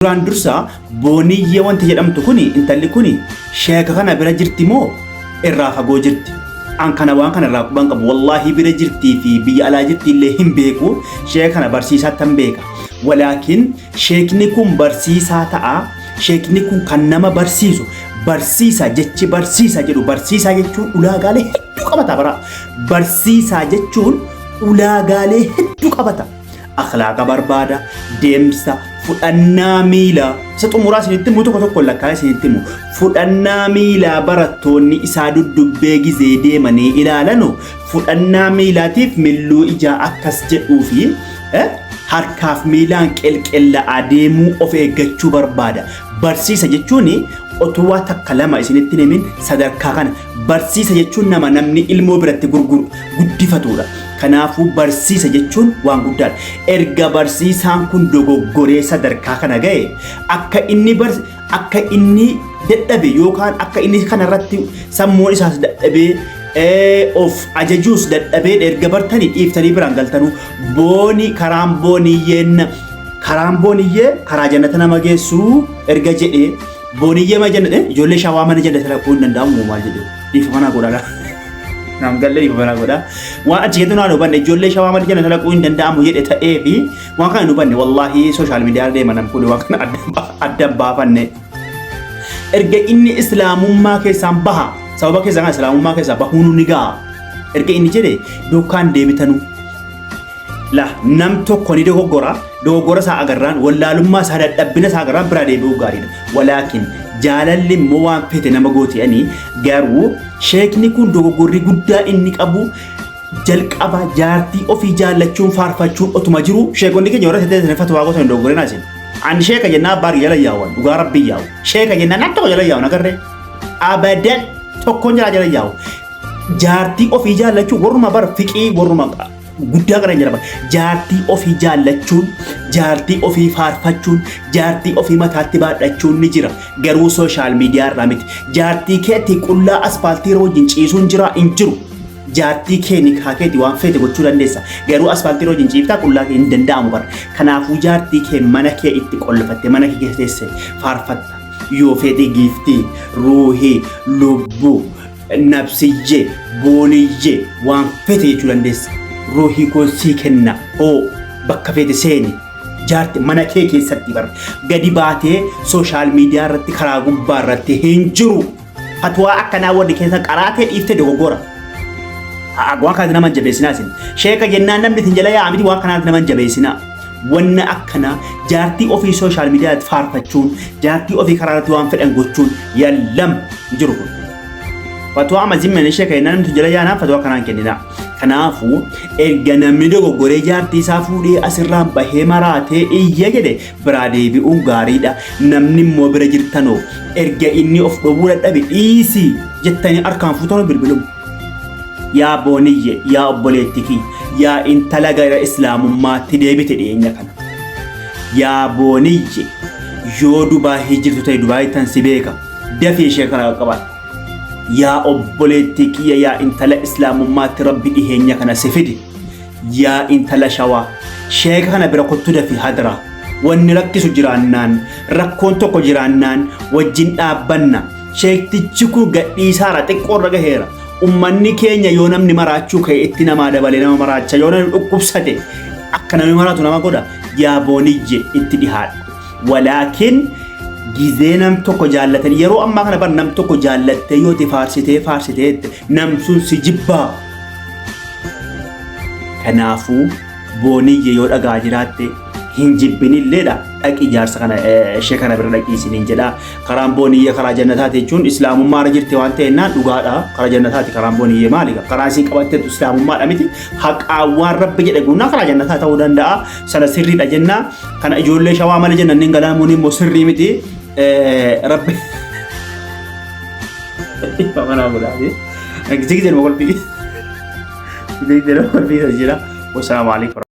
Duraan dursa Booniyyee wanti jedhamtu kuni intalli kuni sheeka kana bira jirti moo irraa fagoo jirti? An kana waan kana irraa quban qabu wallaahi bira jirtii fi biyya alaa jirti illee hin beeku sheeka kana barsiisaa tan beeka. Walaakin sheekni kun barsiisaa ta'a sheekni kun kan nama barsiisu barsiisa jechi barsiisa jedhu barsiisaa jechuun ulaagaalee hedduu qabata bara barsiisaa jechuun ulaagaalee hedduu qabata. Akhlaaqa barbaada, deemsa, fudhannaa miilaa. Isa xumuraa isinitti himu tokko tokko lakkaa'ee isinitti himu. Fudhannaa miilaa barattoonni isaa duddubbee gizee deemanii ilaalanu fudhannaa miilaatiif milluu ijaa akkas jedhuu fi harkaaf miilaan qelqella'aa deemuu of eeggachuu barbaada. Barsiisa jechuun otuu waa takka lama isinitti hin himin sadarkaa kana barsiisa jechuun nama namni ilmoo biratti gurguru guddifatudha. Kanaafuu barsiisa jechuun waan guddaadha. Erga barsiisaan kun dogoggoree sadarkaa kana ga'e akka inni bar akka inni dadhabe yookaan akka inni kanarratti sammuun isaas dadhabee of ajajuus dadhabee erga bartanii dhiiftanii biraan galtanuu booni karaan booniyyeen karaan booniyyee karaa jannata nama geessu erga jedhee booniyyee ma jannate ijoollee shawaa mana jannata dhaquu hin danda'amu maal jedhe dhiifama naa godhaa. Naam gallee dhiifama naa godhaa. Waan achi keessatti naan hubanne ijoollee shawaa mana jannata dhaquu hin danda'amu jedhe ta'ee fi waan kana hin hubanne wallaahi sooshaal miidiyaa deema nam kun waan kana adda baafanne. Erga inni islaamummaa keessaan baha sababa keessaa kan islaamummaa keessaa bahuun ni ga'a. Erga inni jedhe duukaan deebitanuu. La nam tokko ni dogoggora dogoggora isaa agarraan wallaalummaa isaa dadhabbina isaa agarraan biraa deebi'uu gaariidha. Walaakin jaalalli immoo waan fete nama gooti ani garuu sheekni kun dogoggorri guddaa inni qabu jalqaba jaartii ofii jaallachuun faarfachuun otuma jiru sheekonni keenya warra ta'e fatwaa gosan dogoggorina isin. Ani sheeka jennaa abbaa jala yaa'u dhugaa rabbii yaa'u sheeka jennaa nam tokko jala yaa'u nagarree abadan tokkoon jala jala yaa'u jaartii ofii jaallachuu warruma bar fiqii warruma guddaa kana jedhama. Jaartii ofii jaallachuun, jaartii ofii faarfachuun, jaartii ofii mataatti baadhachuun ni jira. Garuu sooshaal miidiyaa irraa miti. Jaartii keetti qullaa aspaaltii irra wajjin ciisuun jira hin jiru. Jaartii kee nikaa keeti waan feete gochuu dandeessa. Garuu aspaaltii irra wajjin ciiftaa qullaa kee hin danda'amu bara. Kanaafuu jaartii kee mana kee itti qolfatte mana kee keessa teesse faarfatta. Yoo feete giiftii, ruuhii, lubbuu, nabsiyyee, booniyyee waan feete jechuu dandeessa. Ruuhii koo sii kenna hoo bakka feete seeni. Jaarti mana kee keessatti bar gadi baatee sooshaal miidiyaa irratti karaa gubbaa irratti hin jiru. Fatwaa akkanaa warri keessa qaraatee dhiiftee dogoggora. Waan kanatti nama hin jabeessinaa isin. Sheeka jennaan namni isin jala yaa'a miti waan kanaatti nama hin jabeessinaa. Wanna akkanaa jaartii ofii sooshaal miidiyaa irratti faarfachuun jaartii ofii karaa irratti waan fedhan gochuun yallam hin jiru kun. Fatwaa amma zimman ishee kan namni jala yaanaan fatwaa kanaan kennina. Kanaafuu erga namni dogoggoree jaartii isaa fuudhee asirraan bahee maraatee iyya jedhe biraa deebi'uun gaariidha. Namni immoo bira jirtanoo erga inni of dhowwuu dadhabe dhiisi jettanii harkaan fuutanoo bilbilumu. Yaa booniyye yaa obboleetti kiyya yaa intala gara islaamummaatti deebite dhiyeenya kana. Yaa booniyye yoo Dubaahii jirtu ta'e Dubaahii tan si beeka dafii ishee kana qaqqabadhu. Yaa obboleettii kiyya yaa intala islaamummaatti rabbi dhiheenya kana si fide. Yaa intala shawaa sheeka kana bira kottu dafi hadra. Wanni rakkisu jiraannaan rakkoon tokko jiraannaan wajjin dhaabbanna. Sheektichi kun gadhiisaara xiqqoorra gaheera. Ummanni keenya yoo namni maraachuu ka'e itti namaa dabalee nama maraacha yoo namni dhukkubsate akka namni maraatu nama godha. Yaa booniyye itti dhihaadhu. Walaakin gizee nam tokko jaallatan yeroo ammaa kana bar nam tokko jaallattee yoo itti faarsitee faarsitee nam sun si jibbaa. Kanaafuu booniyye yoo dhagaa jiraatte hin jibbinilleedha dhaqi jaarsa kana ishee kana bira dhaqii isiniin jedha. Karaan booniyyee karaa jannataati jechuun islaamummaa irra jirti waan ta'ennaan dhugaadha. Karaa jannataati karaan booniyyee maali? Karaa isiin qabatteetu islaamummaadha miti. Haqaan waan rabbi jedhe guunnaa karaa jannataa ta'uu danda'a. Sana sirriidha jenna. Kana ijoollee shawaa malee jennan hin galaamuun immoo sirrii miti. Rabbi. Mana godhaati. Gizee gizee nama kolfii. Gizee gizee nama kolfii jira. Wassalaamu alaikum.